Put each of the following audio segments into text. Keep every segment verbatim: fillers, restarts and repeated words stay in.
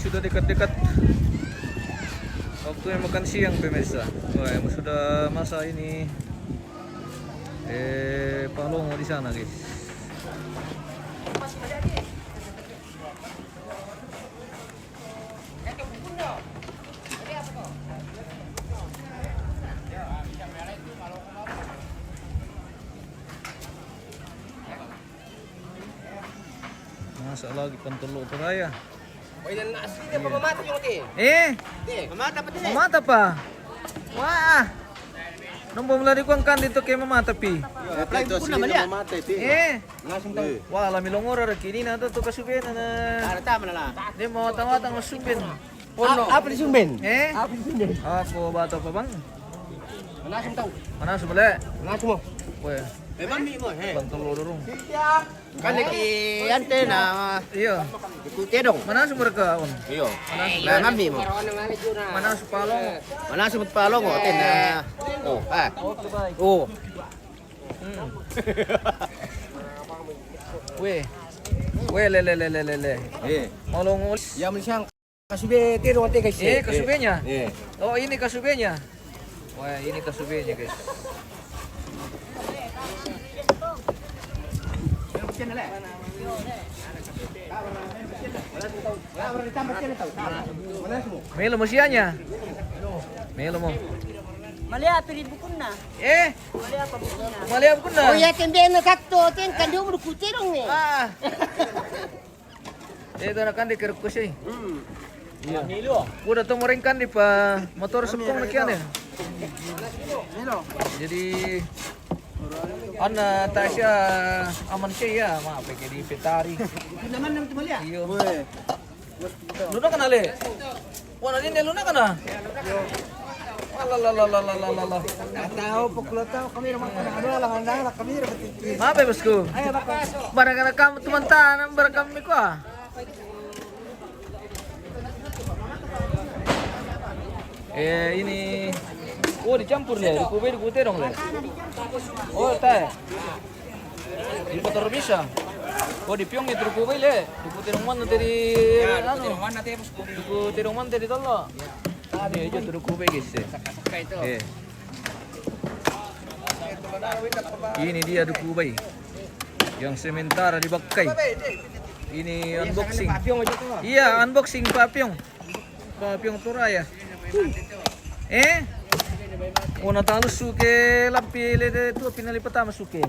Sudah dekat-dekat waktu yang makan siang, pemirsa. Wah, sudah masak ini. Eh, palongo di sana, guys. Masak lagi pantolo Toraya. Mainan asli dia apa mamata juga, Te? Eh? Te, mamata apa, Te? Mamata apa? Wah. Nombo melari kuang kandi to ke mamata pi. Apalagi itu pun asli namanya dia mamata pi. Eh? Langsung tahu. Wah, lami longora raki ini na to, to kasubena na. Ada taman lah. Dia mau tawatan masubin. Ono. A-, apa di sumben? Eh? Apa di sumben? Ako bata pa bang? Manasum tau. Manasum bale. Manasum mo. Weh. Memang mi mo, he. Bantol lo dorong. Kan lagi ante na. Iya. Ikut tedong. Manasum mereka on. Iyo. Memang mi mo. Manasum palong. Manasum palong, oh, tena. Oh, ah. Oh. Hmm. Weh. Weh, le, le, le, le, le, le. Eh. Malongos. Ya, misiang. Kasube tedong ante, guys. Eh, kasubenya? Eh. Oh, ini kasubenya. Wah, ini kasubenya, guys. Melo mo sianya? Melo mo. Malia piri bukunna. Eh? Malia apa bukunna? Malia bukunna? Oh, ya, tembena katto, tengkan dia umur kutedong, eh. Ah. Eh, itu anak kandi keruk kusai. Hmm. Iya. Udah to moreng kandi pa motor sepong na kian ya. Jadi, ana tasya aman ke ya, ma peke di petari. Iyo. Luna kana le? Wana nini luna kana? Ala, la, la, la. Atau pukul atau kami rumah kana, aduh, ala, ala, ala, kami rumah tinggi. Mape, bosku? Ayo, bakal. Barang kana kamu teman tanam, barang kami kuah. Eh, ini. Oh, dicampur le. Duku bai, duku tedong le. Oh, teh. Di motor bisa. Oh, di piong itu duku bai le. Duku tedong mana tadi? Anu. Duku tedong mana tadi tolo? Ini aja tu duku bai, guys. Eh. Ini dia duku bai. Yang sementara dipakai. Ini unboxing. Iya, unboxing papiong. Papiong Toraya. Eh? Ona talu suke lampi le de tu pinali patama suke.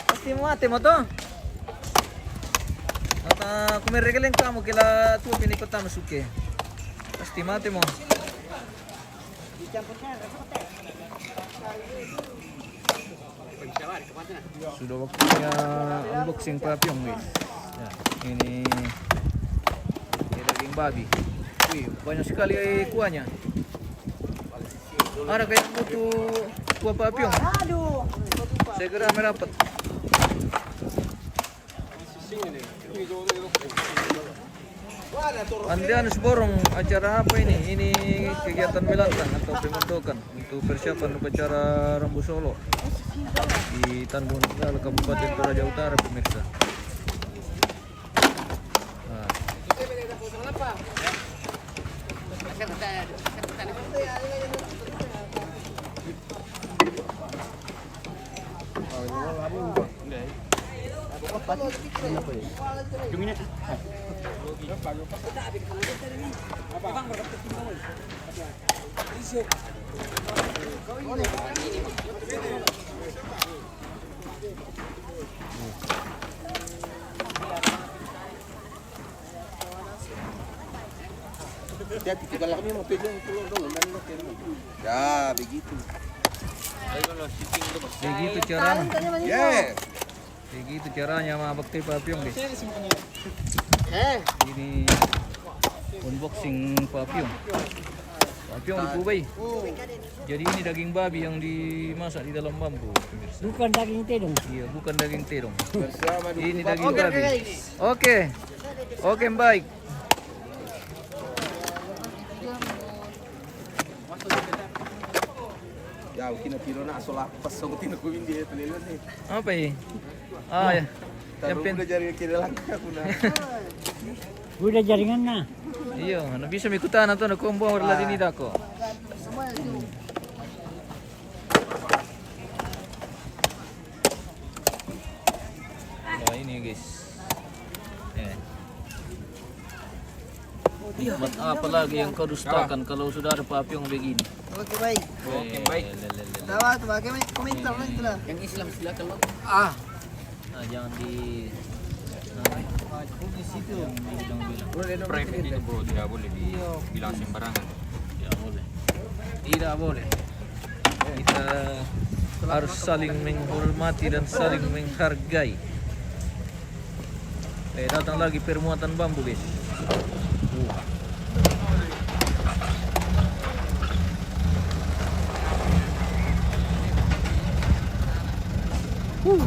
Pasti mate mo to. Ata kumeregeleng kamu kila tu pinali patama suke. Pasti mate mo. Sudah waktunya unboxing papiong, guys. Ya, ini, ini daging babi. Wih, banyak sekali kuahnya. Ada kayak butuh kuah papiong. Segera merapat. Andian Siborong, acara apa ini? Ini kegiatan melantang atau pembentukan untuk persiapan upacara Rambu Solo di Tanbung Negara, Kabupaten Toraja Utara, pemirsa. Nah. Hati-hati, tinggal kami mau pegang keluar dulu, dan lo kena. Ya, begitu. Begitu caranya. Yeah. Begitu caranya ma bakti papiong, guys. Eh. Ini unboxing papiong. Papiong duku bai. Jadi ini daging babi yang dimasak di dalam bambu, pemirsa. Bukan daging tedong. Iya, bukan daging tedong. Ini daging babi. Oke. Oke, baik. Ya, ukina piro na sola pas so kutino kumin dia pelelo ni. Apa ini? Ah, ya. Yang pen- udah jaringan kiri langkah kuna. Udah jaringan na. Iyo, na bisa mi kutana to, na kombo wala dini dako. Wah, ini, guys. Eh. Buat apa lagi yang kau dustakan kalau sudah ada papyong begini? Oke, baik. Oke, baik. Lele, lele. Dapat pakai komentar lah itulah. Yang Islam silakan lo. Ah. Nah, jangan di, nah, di situ. Jangan bilang-bilang. Private ini, bro, tidak boleh dibilang sembarangan. Tidak boleh. Tidak boleh. Kita harus saling menghormati dan saling menghargai. Eh, datang lagi permuatan bambu, guys. Uh.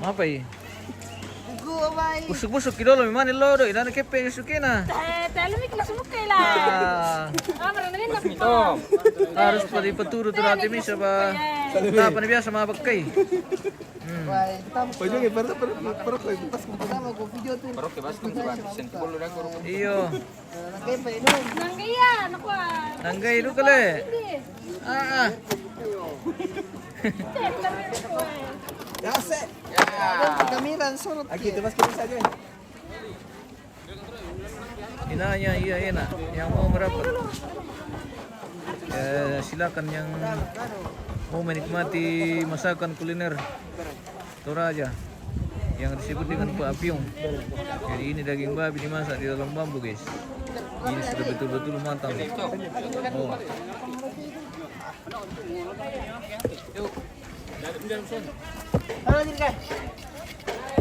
Apa i? Busuk-busuk ki dolo mi mani lo do, ina kepe suke na. Harus pati paturu tu rati mi saba. Tapa ni biasa ma bakai. Hmm. Iyo. Nangga iya, nakuha. Nangga idu kale. Ah, ah. Ya, se. Ya. Kamiran sorot. Oke, itu mas kita saja. Inanya, iya, enak. Yang mau merapat. Eh, silakan yang mau menikmati masakan kuliner Toraja yang disebut dengan papyong. Jadi ini daging babi dimasak di dalam bambu, guys. Ini sudah betul-betul matang. Oh.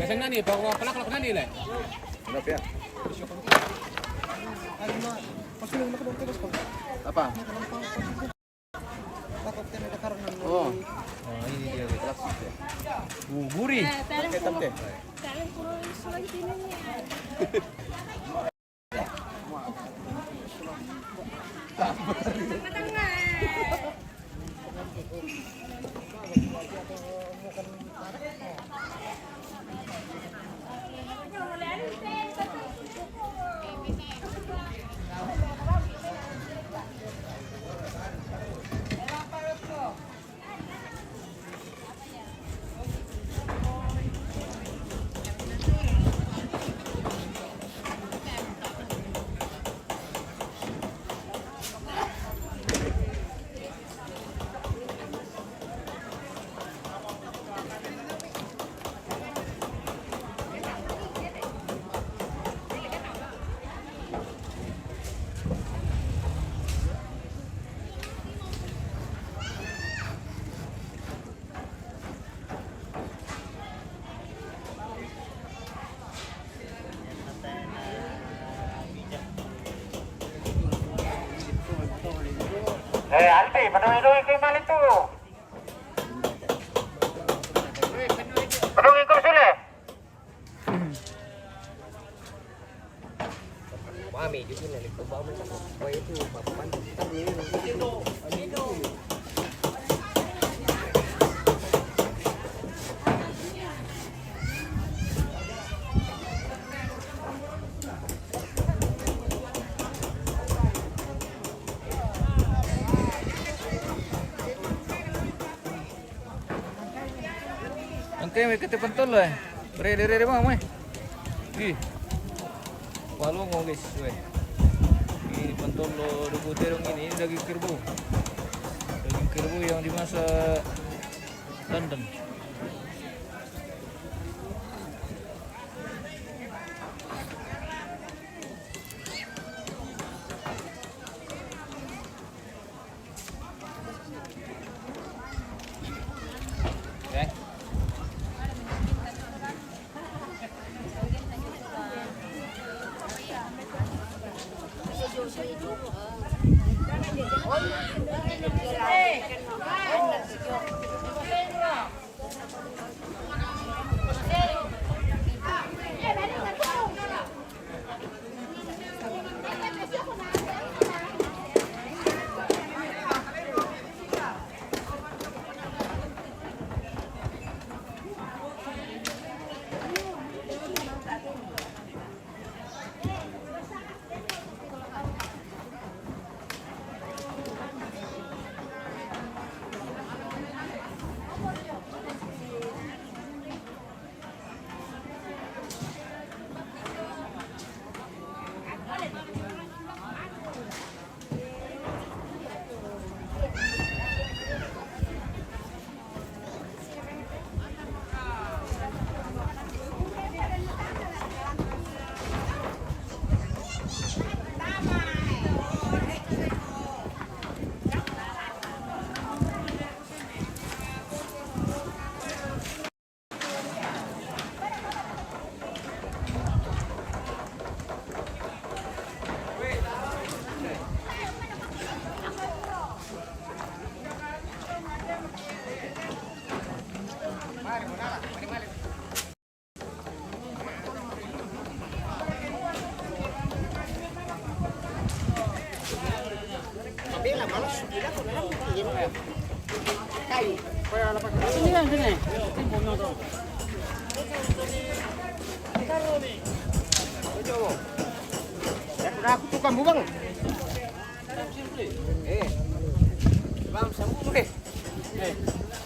Kasang nani, pa-, palak-palak nani, le? Apa? Oh. Oh, ini dia, guys. Plastik ya? Uh, gurih. Eh, talent puro. Talent puro sulang sini nih. Eh, Aldi, penuhi dulu ke mali tu. Penuhi kau sule. Mami juga nih, itu bau macam apa itu, Pak Paman? Angkai mai kate pantolo, eh. Rede, rede mau, mai. Ih. Palongo, guys, weh. Ini pantolo duku terong ini, ini daging kerbau. Daging kerbau yang dimasak bandeng. Aku tukang bubang. Eh, bang, sambung, eh. Eh,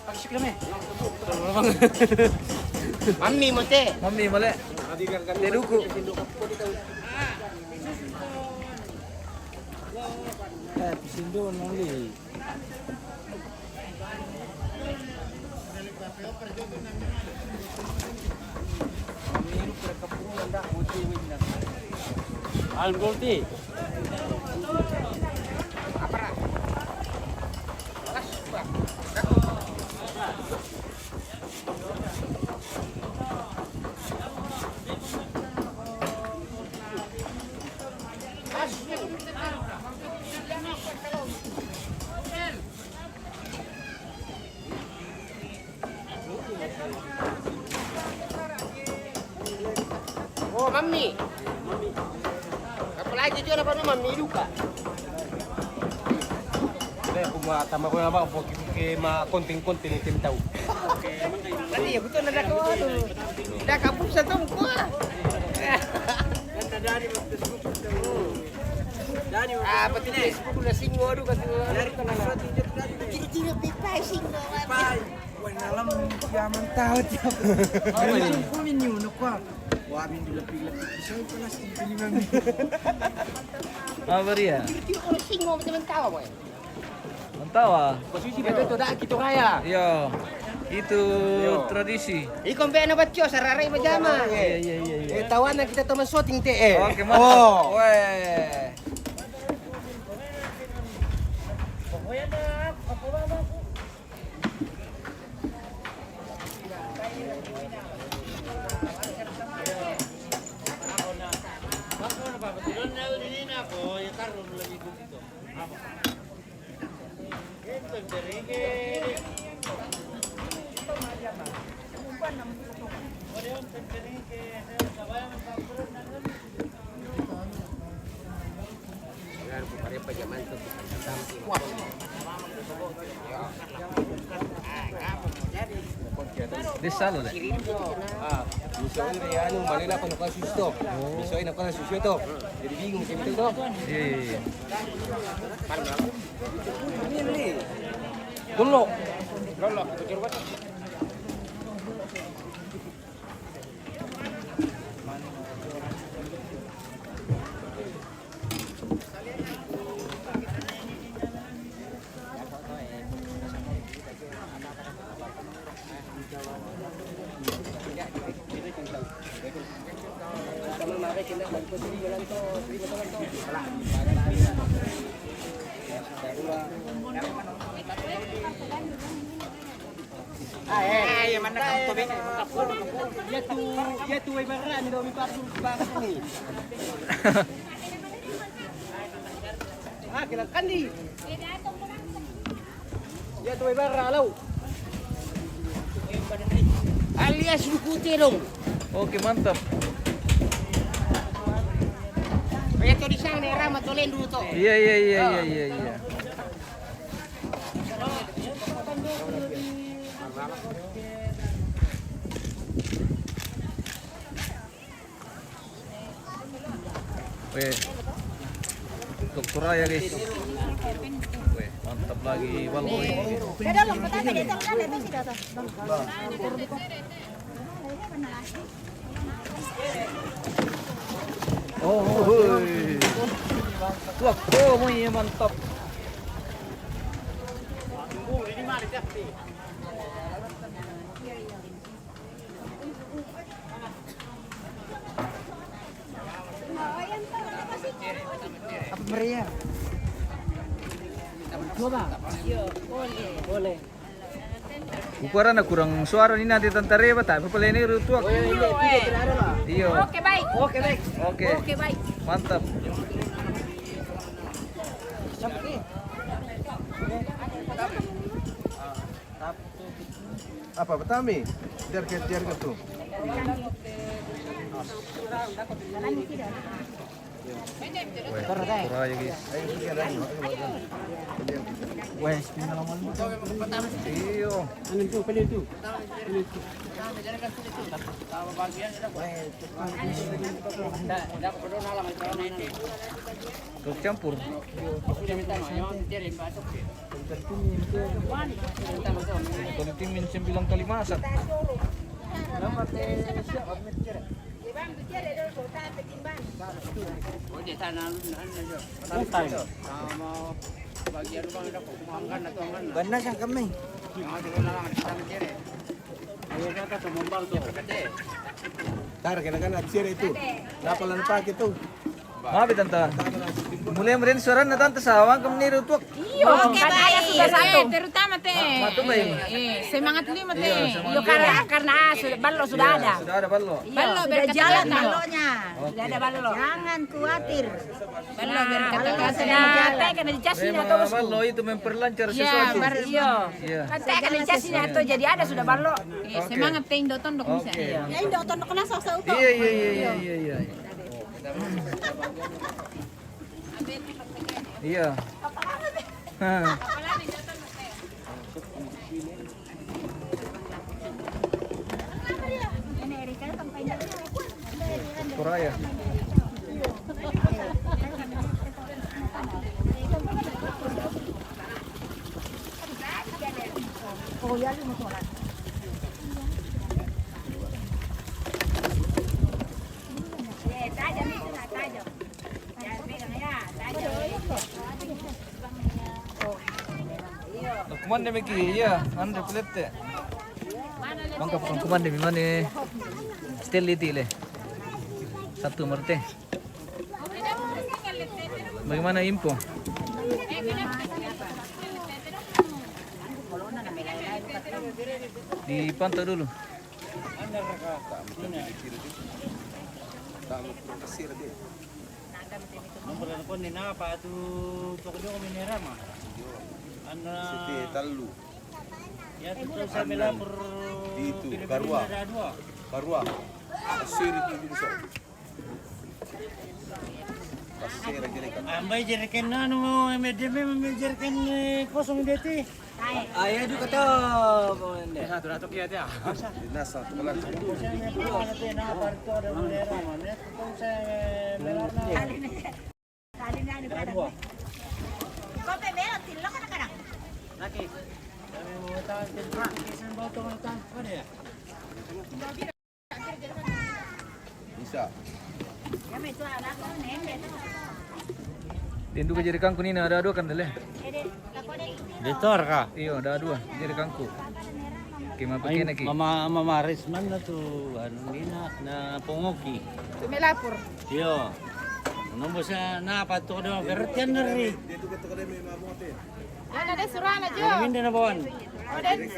pakai sikit, eh. Mami, mate. Mami, male. Te duku. Eh, pisindo nang li. Algolti. Oh, mami. Apalagi juga apa namanya mami duka. Dai, aku ma tama ko na ba, poki ke ma konten-konten yang tim tahu. Tadi ya betul ada kau tu. Dah kapus satu kau. Dari dari Ah, pati Facebook na singo do kasi. Dari kana na. Kiri-kiri pipa singo. Pai. Wah, nalam jaman tahu tiap. Apa ini? Kau ini uno kwa. Wah, min dula pila pila. Saya pala sih ini mami. Apa dia? Kiri-kiri ko na singo, macam tawa mo. Mantawa. Posisi betul tu dah kita raya. Iya. Itu tradisi. Iko mbe na bacho sarare majama. Iya, iya, iya, iya. Eh, tawana kita teman syuting te, eh. Oke, mantap. Oh. Weh. Desa lo, deh. Ah, misalnya anu, mana nak kena kasus tu? Misalnya nak kena kasus tu. Jadi bingung saya betul tu. Iya, iya, iya. Ini, ini. Dulu. Dulu. Ah, eh, eh, mana kau tu, Bek? Dia tu, dia tu, eh, barang ni, dua ribu empat puluh, bang, ni. Ah, kena kandi. Dia tu, eh, barang, lau. Alias duku terong. Oke, mantap. Kayak tu di sana, Rama Tolendu tu. Iya, iya, iya, iya, iya, iya. Weh. Dokter ya, guys. Weh, mantap lagi, Bang. Weh. Oh, oh, oh. Wah, oh, mui, mantap. Apa meriah? Coba. Boleh. Ukuran na kurang suara ni nanti tantare ba, tapi pale ni rutuak. Oh, iya, iya, iya, tidak ada lah. Iyo. Oke, baik. Oke, baik. Oke. Oke, baik. Mantap. Apa, Betami? Biar ke, biar ke tu. Weh, kurang lagi. Weh, iyo. Anu tu, kali tu. Terus campur. Kalau timin sembilan kali masak. Benar sang kami. Tar, kena kan habis itu. Napa lan pakai tu? Maaf, Tante. Mulai meren suara na Tante sawang ke meniru tuak. Iyo, oke, kan ada sudah satu. Eh, terutama te. Matu baik. Eh, semangat lima te. Iyo, semangat. Iyo, karena, karena, ah, sudah ballo, sudah ada. Sudah ada ballo. Iyo, ballo, sudah jalan ballonya. Oke. Sudah ada ballo. Jangan khawatir. Ballo, biar kata-kata sudah. Te kena dikasih na to, bosku. Ballo itu memperlancar sesuatu. Iyo. Kan te kena dikasih na to, jadi ada sudah ballo. Oke. Semangat te, Indo tondok bisa. Oke. Iyo. Ya, Indo tondok kena sok-sok to. Iyo, iyo, iyo, iyo, iyo, iyo. Iya. Kuraya. Kumande meki, iya, anu pelete. Mangka kumande mi mane. Stel iti le. Satu merte. Bagaimana info? Dipantau dulu. Nomor telepon ni napa tu toko dong minerama. Ana siti tallu. Ya tu saya melapor itu karua. Karua. Asiri tu bisa. Pasera jerikan. Ambai jerikan anu, M D M, ambai jerikan, eh, kosong dia ti. Ayo, duka to, Bunda. Satu ratus kia dia. Nasa tu lah. Saya melapor, mana tu, saya melapor. Kope melo tilo kana kana. Laki. Kami mau tahan tempat, kisan bau tu mau tahan. Mana ya? Bisa. Dendu ka jerikan ku ni na ada dua kan dele. Ditor ka? Iyo, ada dua jerikan ku. Kima pakena ki? Mama, mama Risman na tu anu mina na pongoki. Tu melapor. Iyo. Nombo sa na apa tu do bertian dari. Ana de surana jo. Minda na bawan. Oh, den,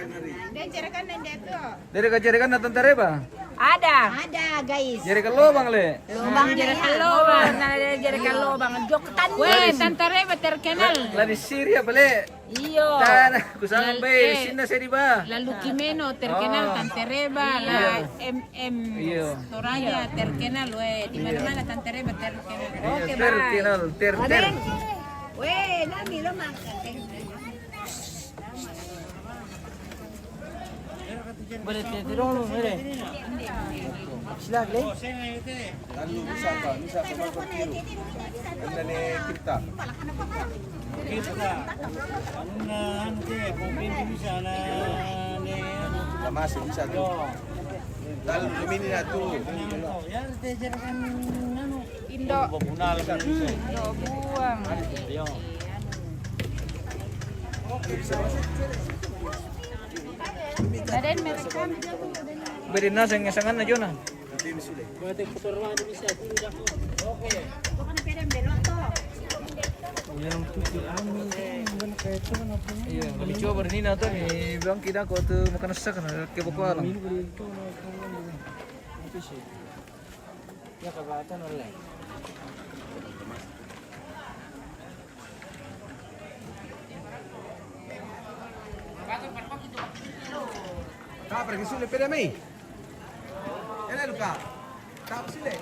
den jerikan den de tu. Dari ka jerikan na Tante Reba? Ada. Ada, guys. Jerikan lobang le. Lobang, jerikan lobang. Na de jerikan lobang. Jok tan. Weh, Tante Reba terkenal. Lari Siria bale. Iyo. Tan, kusang be, eh, sinna sedi ba. Lalu Kimeno terkenal Tante Reba, la M M Toraja terkenal, weh, di mana-mana Tante Reba terkenal. Oke, terkenal, ter, ter. Weh, nami lo makan. Boleh tidur dulu, boleh. Silakan, boleh. Lalu bisa apa? Bisa apa? Kita. Kita. Anu na, anu te, kopi bisa na, ne. Masih bisa tu. Lalu ini na tu. Ya, te jerikan anu. Indo. Babunal kan bisa. Indo buang. Iyo. Badan merekam. Beri na sangan-sangan na jona. Iya, lebih coba ni na tu ni bilang kita ko tu makan sak na ke boko alam. Ya, kabatan oleh. Ka pergi sule pede mai. Ene luka. Ka sule.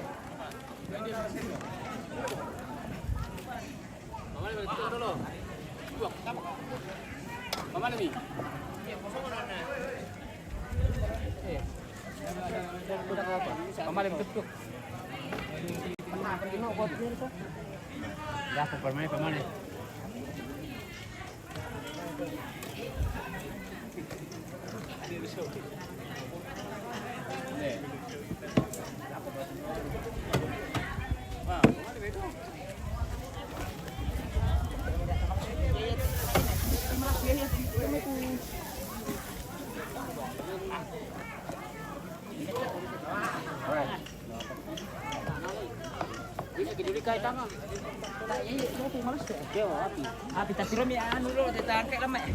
Api, tapi romi anu lo, kita angkat lemak.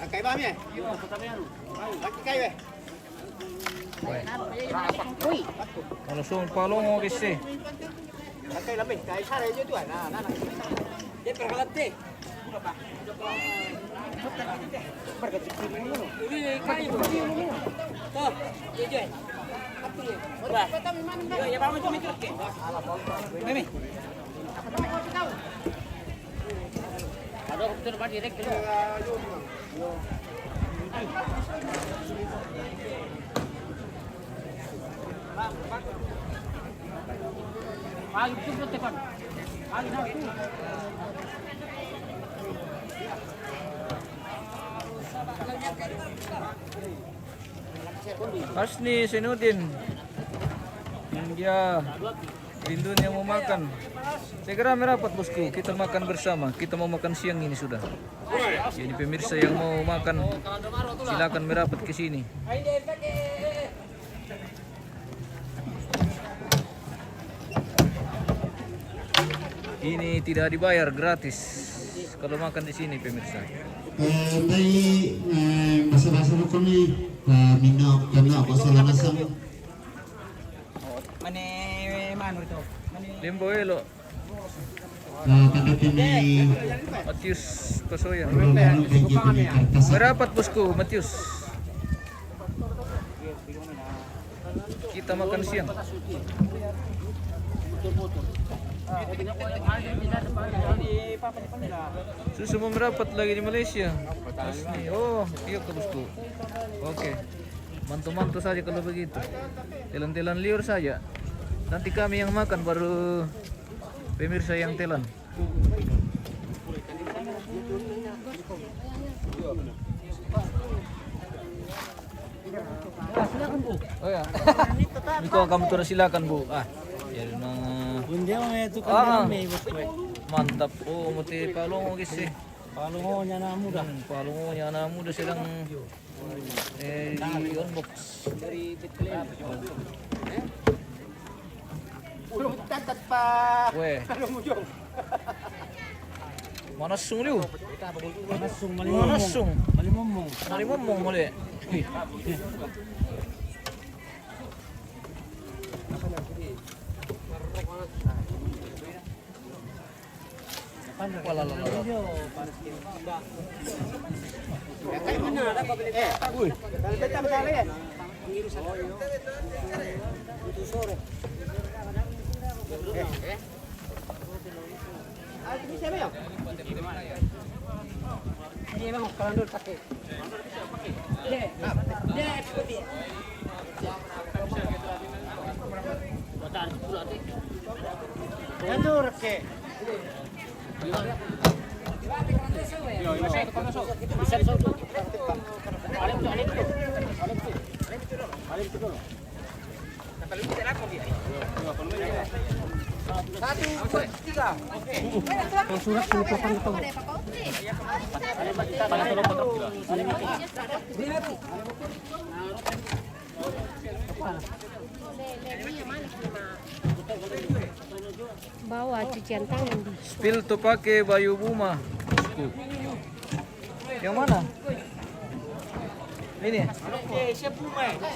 Angkat bami eh. Angkat kayu eh. Weh. Langsung palongo kisi. Angkat lebih, kayu sare aja tuh, nah, nah, nah. Dia pergalate. Hasni Senudin, dia rindunya mau makan. Segera merapat, bosku, kita makan bersama. Kita mau makan siang ini sudah. Jadi pemirsa yang mau makan, silakan merapat ke sini. Ini tidak dibayar, gratis kalau makan di sini, pemirsa. Eh, dai, eh, basa-basa ko ni, eh, minok, kano, ako sa lanasang. Mani, mano ito? Mani. Limbo Elo. Eh, tanda tini. Matius Pasoya. Merapat, bosku, Matius. Kita makan siang. Susu mau merapat lagi di Malaysia. Hasni. Oh, iya, ke bosku. Oke. Mantu-mantu saja kalau begitu. Telan-telan liur saja. Nanti kami yang makan, baru pemirsa yang telan. Oh ya. Ini kok kamu turun, silakan, Bu. Ah, ya, nah. Bunda, itu kan rame, bosku. Mantap. Oh, muti palongo kisi. Palongonya anak muda. Hmm, palongonya anak muda sedang, eh, di unbox. Weh. Manasung liu. Manasung, malimomong. Malimomong. Malimomong, mali. Wih. Satu, dua, tiga. Oke. Surat penutupan itu. Bawa cucian tangan di. Spill to pake bayu buma. Yang mana? Ini?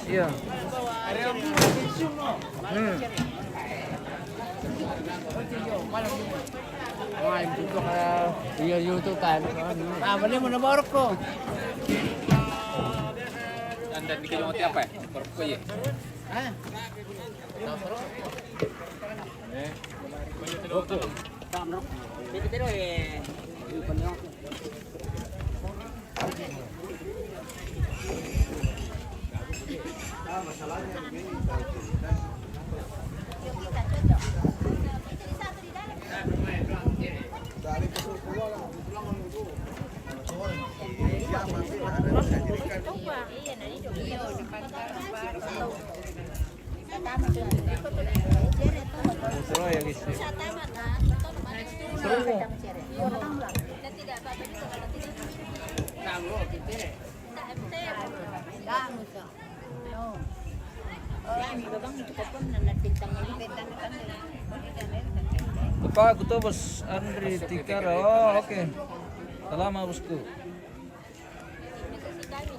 Iya. Hmm. Wah, itu tuh kan. Iya, YouTube kan. Ah, boleh mau borok ko. Dan, dan bikin roti apa ya? Borok ko ya? Hah? Eh, Apa aku tuh, Bos Andri Tikara? Oh, oke. Salama, bosku.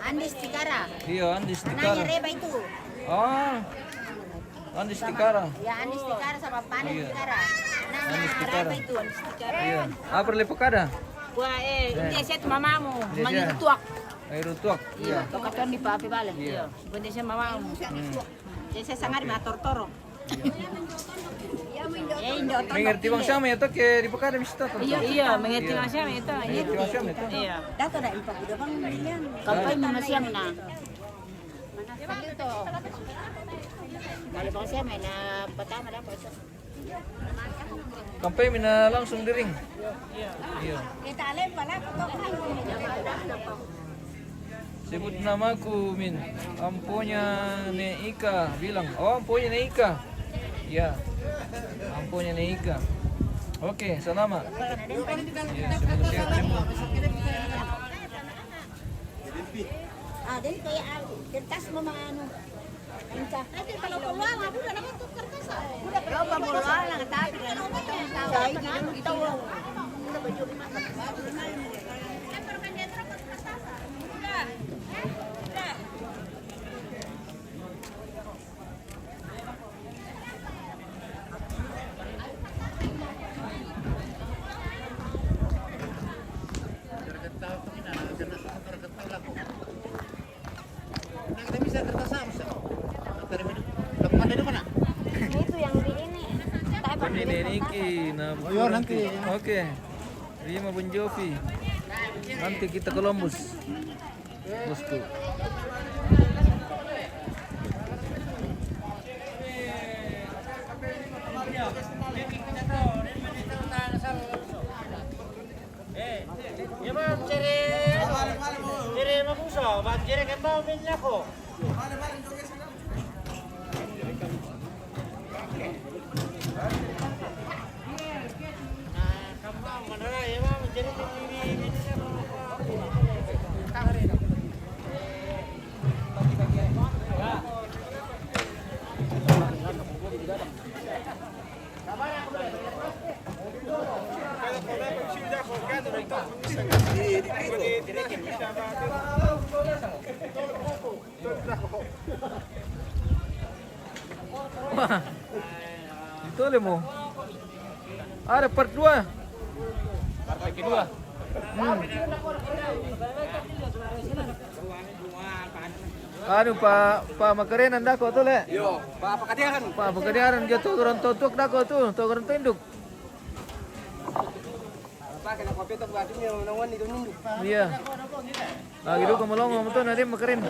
Andis Tikara. Iya, Andis Tikara. Anaknya Reba itu. Oh. Andis Tikara. Ya, Andis Tikara sama Panen Tikara. Anaknya Reba itu, Andis Tikara. Iya. Apa le pekada? Wah, eh, ini saya tuh mamamu, mangi tuak. Air tuak. Iya, tuak katuan di papi bale. Iya. Bukan saya mamamu. Jadi saya sangat di mator toro. Mengerti bang siapa ya, toh, ke di pekada mesti tahu. Iya, iya, mengerti bang siapa ya, toh. Mengerti bang siapa ya, toh. Iya. Dato dah ipa kuda bang, iya. Kampai mama siapa na? Kalau bang siapa na pertama dah. Kampai mina langsung dering. Iya. Sebut namaku, Min. Amponya Neika bilang. Oh, amponya Neika. Ya. Amponya Neika. Oke, salama. Ya, semoga sehat semua. Ah, jadi kayak, ah, kertas mau anu. Nanti kalau keluar, aku udah dapat tuh kertas, ah. Udah, kalau mau keluar, lah, tapi kalau mau tahu, tahu, tahu. Itu yang di ini. Ini Niki, nah, oh, iya, nanti. Oke. Rima Bon Jovi. Nanti kita Columbus. Bosku. Eh, ya, Bang, cere, cere mabuso, Bang, cere kembang minyak ko. Wah, itu le mo. Ada part dua. Part kedua. Hmm. Anu, pa, pa makarenan dako tu le. Yo, pa pakadiaran. Pa pakadiaran dia tu orang tutuk dako tu, tu orang tinduk. Iya. Lagi dulu kamu longo, kamu tuh nanti makarin.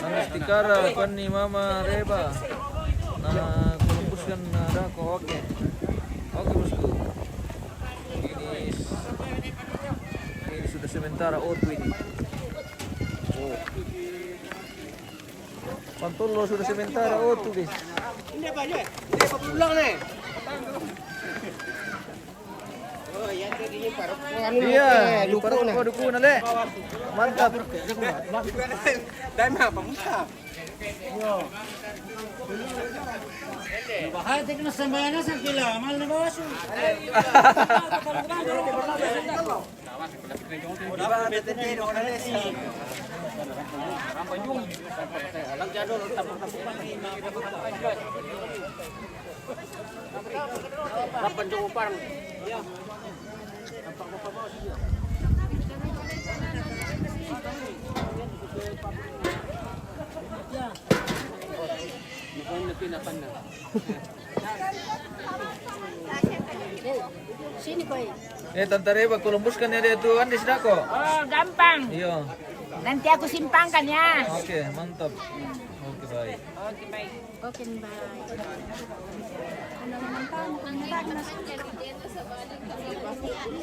Andis Tikara, Pani, Mama Reba. Nah, Columbus kan ada kok, oke. Oke, bosku. Ini, ini sudah sementara auto ini. Oh. Pantolo sudah sementara auto, guys. Ini apa aja? Ini apa pulang nih? Oh, iya, tadi ini parok. Iya, ini parok, nah. Parok, duku, nah, le. Mantap. Dan apa, Musa? Bahaya, teknik sembahyang, saya bilang, mal na bawasu. Sini ko. Eh, Tanta Reba, Columbus kan ada tu, Andis dako. Oh, gampang. Iyo. Nanti aku simpangkan ya. Oke, mantap. Oke, baik. Oke, baik. Oke, baik.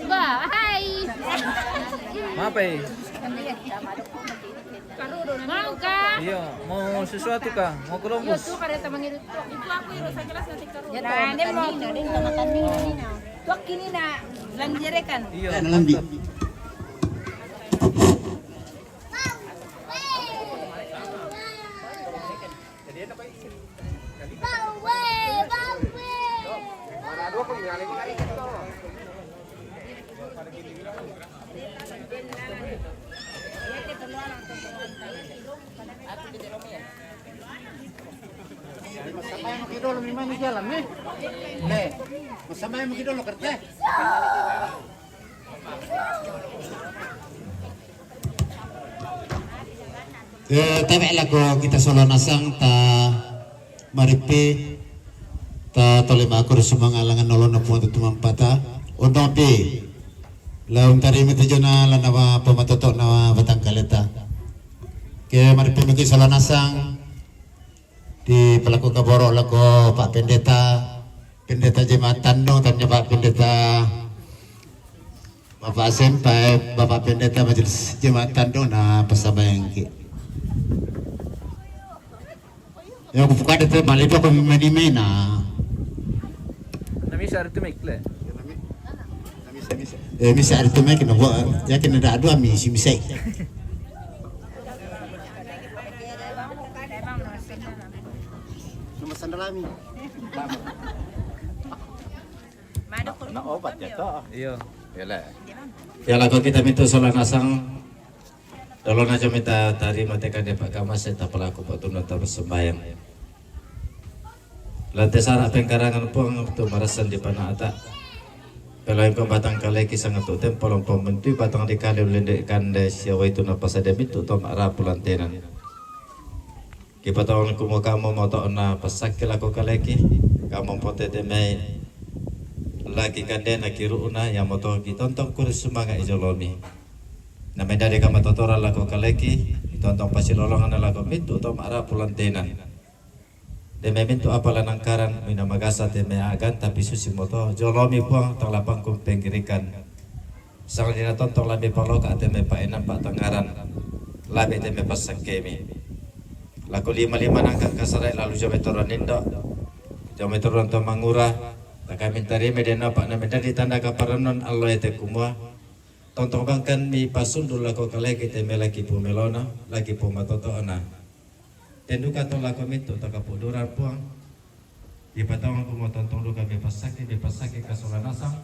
Wah, hai. Maaf, eh. Mau kah? Iyo, mau sesuatu kah? Mau Columbus? Iyo, tuh, kada teman itu. Itu aku yang rusak jelas nanti terus. Nah, dia mau tuh. Tuh, kini nak lanjerikan. Iyo, mantap. Masambahyang maki dolo, memang jalan, eh. Le, masambahyang maki dolo, kerte. Eh, tabe' lako kita sola nasang ta maripi ta tolema kuru sumanga langan nolona Puang tu tumampata. Untung pi la untarima tajona lana wa pamatoto na batang kaleta. Ke maripi maki sola nasang. Di pelaku kaboro lako Pak Pendeta, Pendeta Jemaat Tandung, tanya Pak Pendeta, Bapak Sempai, Bapak Pendeta Majelis Jemaat Tandung, na pasambahyang ki. Ya, aku buka dete malipa ko mimeni mena. Nami sa itu mik le. Eh, misa ari tu mai kena buat, ya kena dah dua misi misa. Cuma sandalami. Na, na obat ya toh. Iyo. Iyalah. Iyalah, ko kita minta sola nasang. Tolong aja minta tarima te kande pakamas ta palaku patuna ta pasambahyang. Lante sara' pengkarangan Puang tu marasan di pana'ta. Pelain ko batang kaleki sanga tu tempo lompo mentui batang di kale ulende kande sia waitu na pasade mitu to ma'rapu lantenan. Kipataon kumu kamu moto'na pasakki lako kaleki, kamu potete mai laki kandena kiru'na, iamoto kitontong kuri sumanga' i jolomi. Na medadi kamatotoran lako kaleki, kitontong pasilolonganna lako mitu to ma'rapu lantenan. De mai mintu apa la nangkaran, mina magasa te mai a'gan, tapi susi moto jolomi Puang tang lapangku penggirikan. Sanga dina tontong labi paloka te mai pa'enang pa'tangaran, labi te mai passakkemi. Lako lima-lima nangka kasara'i lalu jomai toron indo, jomai toron to mangura, takami tarima dena pa'na medadi tanda kaparennon allo ete kumua, tontong bangkan mi pasundu lako kaleki te mai laki pumelona, laki pumatoto'na. Tenduka to lako mintu takapuduran Puang. Dipatauan kumo tontong duka mipasaki, mipasaki kasola nasang.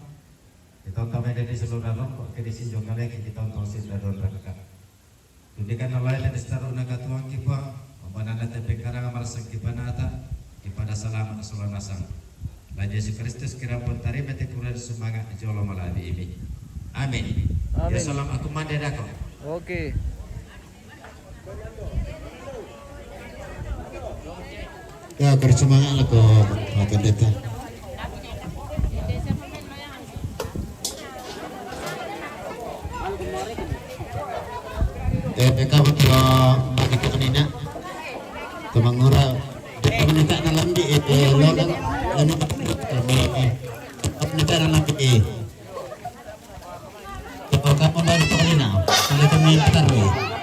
Ditontong mede di seluruh rongko ke di sinjo kaleki ditontong sinda don raka. Tundikan nalai tadi setaruna katuang ki Puang. Pambanana te pengkaranga marasang ki panata. Kipada salama sola nasang. Raja Yesus Kristus kira pun tarima te kuran sumanga jolo malabi imi. Amin. Amin. Ya salam aku mande dako. Oke. Ya, kuri sumanga lako Pak Pendeta. Eh, P K betul bagi tu nina. Temangura. Dia minta dalam di itu lolong. Lalu kami eh. Apa minta dalam di? Kapal-kapal baru Paulina, kalau kami taruh.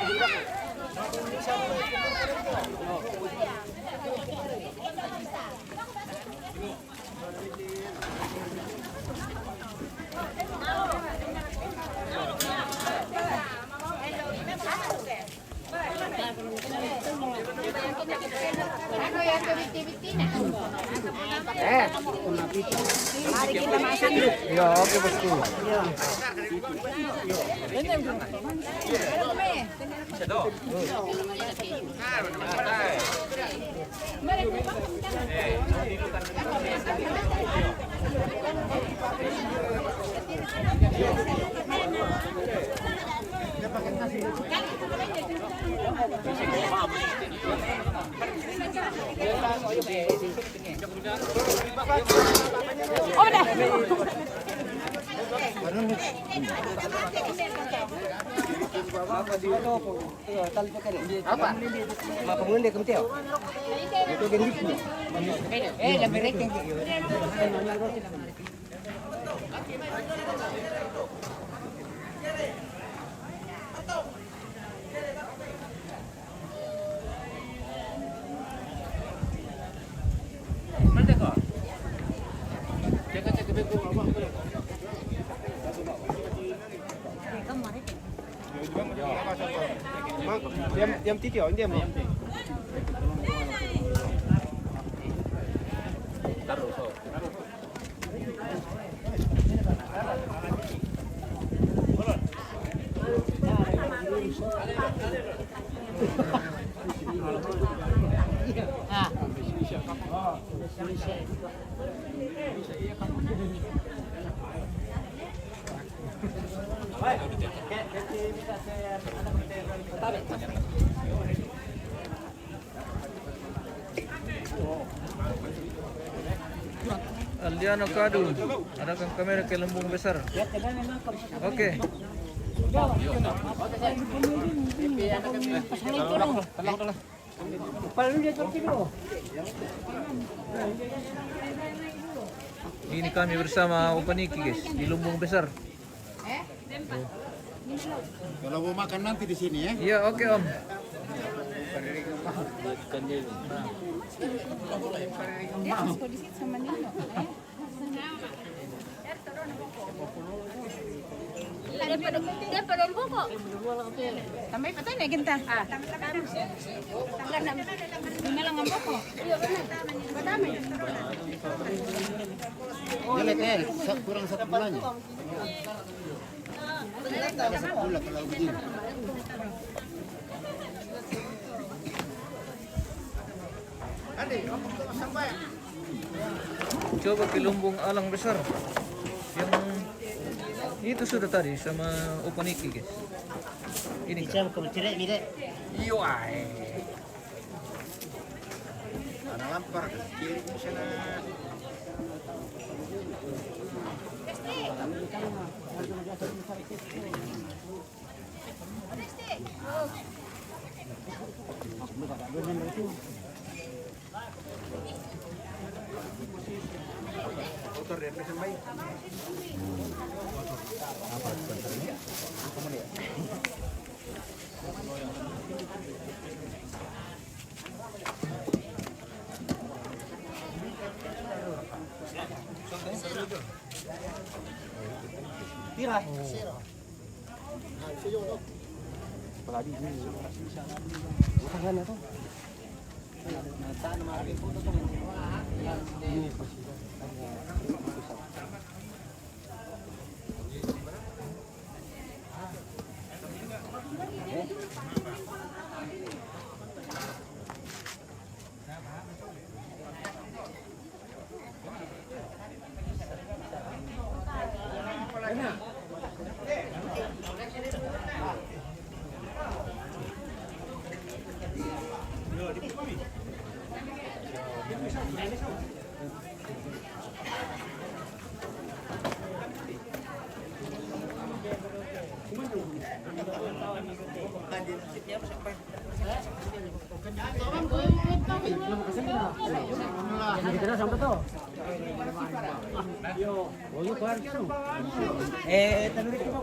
Iya, oke, bosku. Diam, diam titi, oh, diam, oh. Aldiano Kadu, arahkan kamera ke lumbung besar. Oke. Ini kami bersama Opaniki, guys, di lumbung besar. Kalau mau makan nanti di sini, ya. Iya, oke, Om. Tambay pa tayo na ginta. Ah. Wala na. Dumalang ang buko. Madami. Yan, eh, sa, kurang sa bulan. Coba ke lumbung alang besar. Yang itu sudah tadi sama Opaniki, guys. Ini, Kak. Iyo, ay. Ana lampar ke kiri sana. Tira.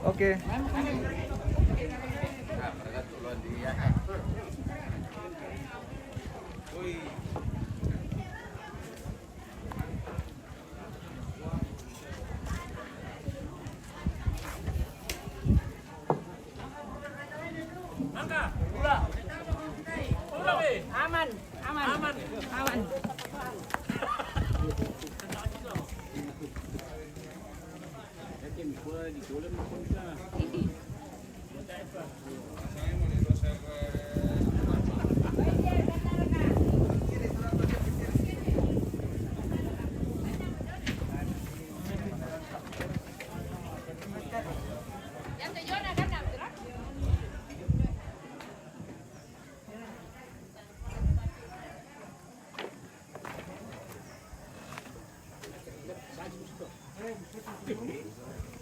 Oke. Aman, aman, aman.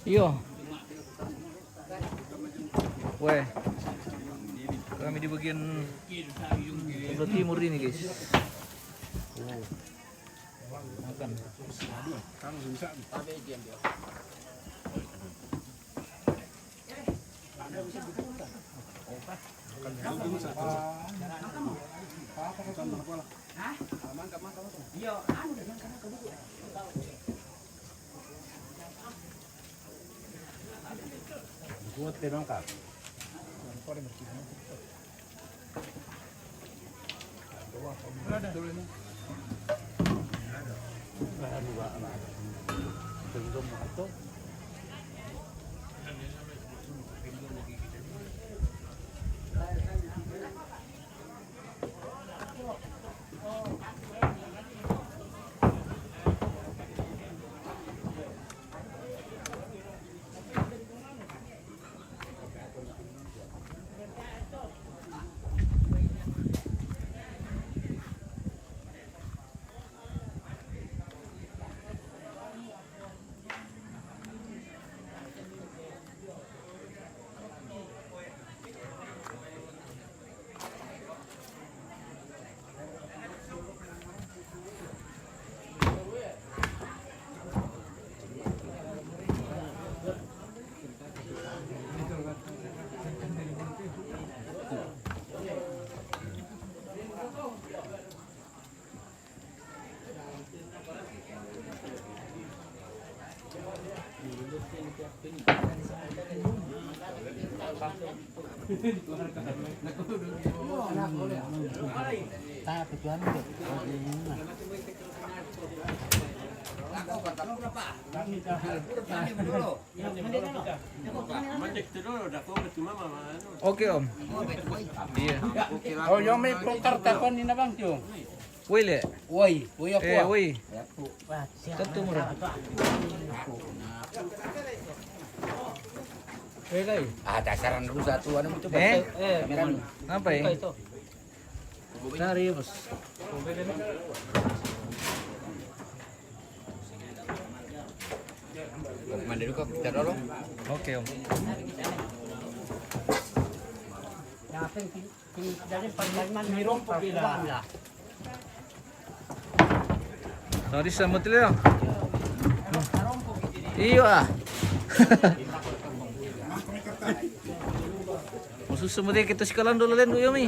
Iyo. Weh. Kami di bagian sebelah timur ini, guys. Oh. Makan. Oke, Om. Iya. Oh, yang main poker takon ini, Bang, Cung. Woi, Le. Woi, woi, aku. Eh, woi. Tentu murah. Woi, Le. Ah, dasaran dulu satu anu itu. Eh? Eh, kameramen. Apa ya? Buka itu. Cari, Bos. Mandi dulu, kita dulu. Oke, Om. Yang apa yang Jadi, pag nagman-, Mayroon po kila. Tadi sama tuh ya. Iya. Khusus sama dia kita sekarang dulu, Len, dulu, Yomi.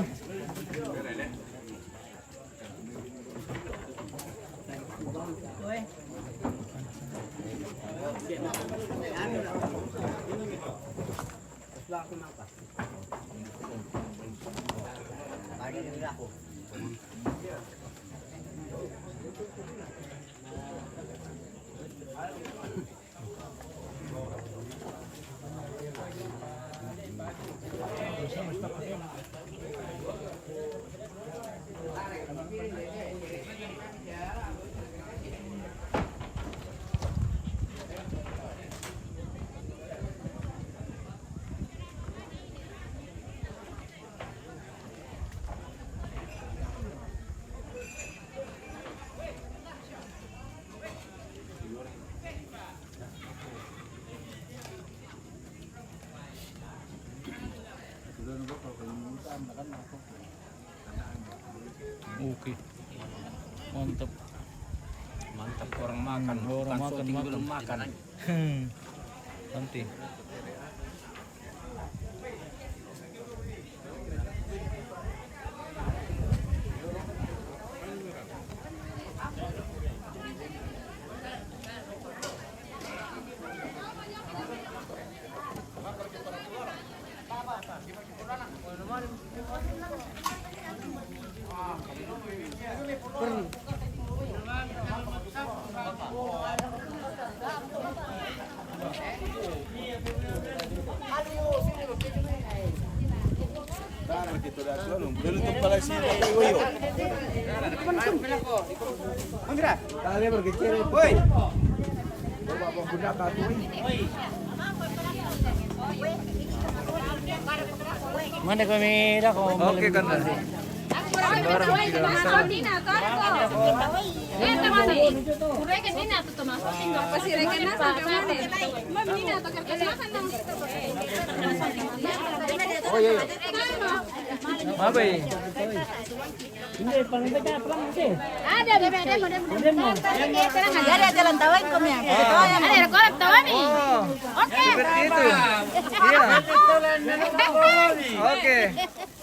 Oke. Mantap. Mantap orang makan. Hmm, orang makan, makan. Belum makan. Hmm. Nanti. Mana kami dah kau? Oke, kan. Sembarang tidak masalah. Oh iya, iya. Maaf, eh. Ada, ada, ada, ada. Ada jalan tawain kau, ya. Ada, ada, kau tahu nih. Oh, oke. Seperti itu. Iya. Oke.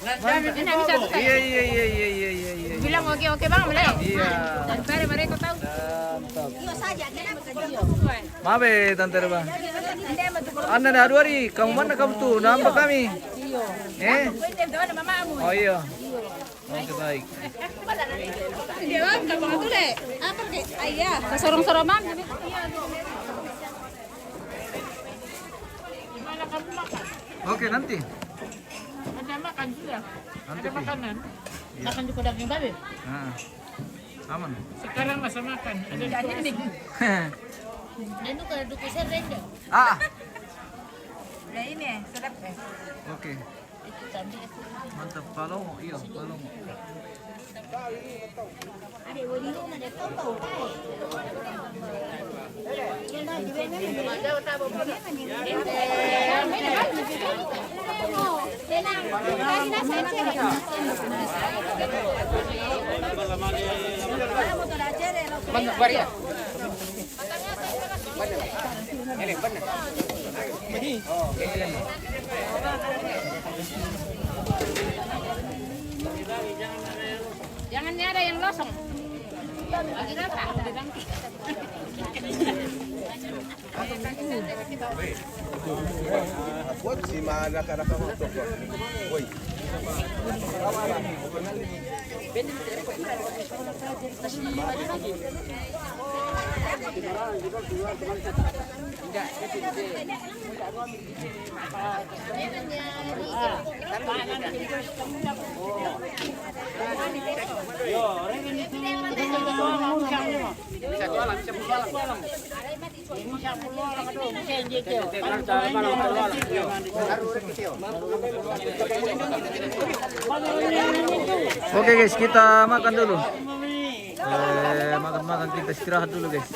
Mantap. Iya, iya, iya, iya, iya, iya, iya. Bilang oke, oke, Bang, boleh? Iya. Daripada mereka tahu. Mantap. Maaf, eh, Tante Reba. Anda dah dua hari, kamu mana kamu tuh? Nampak kami. Eh? Oh iya. Oke, baik. Dia kan kamu tuh deh. Apa kayak ayah? Sorong-sorong, Bang. Oke, nanti. Ada makan sudah. Nanti, ada Pi. Makanan. Iya. Makan juga daging babi. Nah, aman. Sekarang masa makan. Ada. Jadi nih. Anu kalau duku sering deh. Ah. Udah ini, sedap deh. Oke. Mantap, palongo, iya, palongo. Jangan ada yang losong. Lagi rata. Kuat sih, mah, anak-anak kamu tuh, Bang. Woi. Oke guys, kita makan dulu. Eh, makan-makan, kita istirahat dulu guys.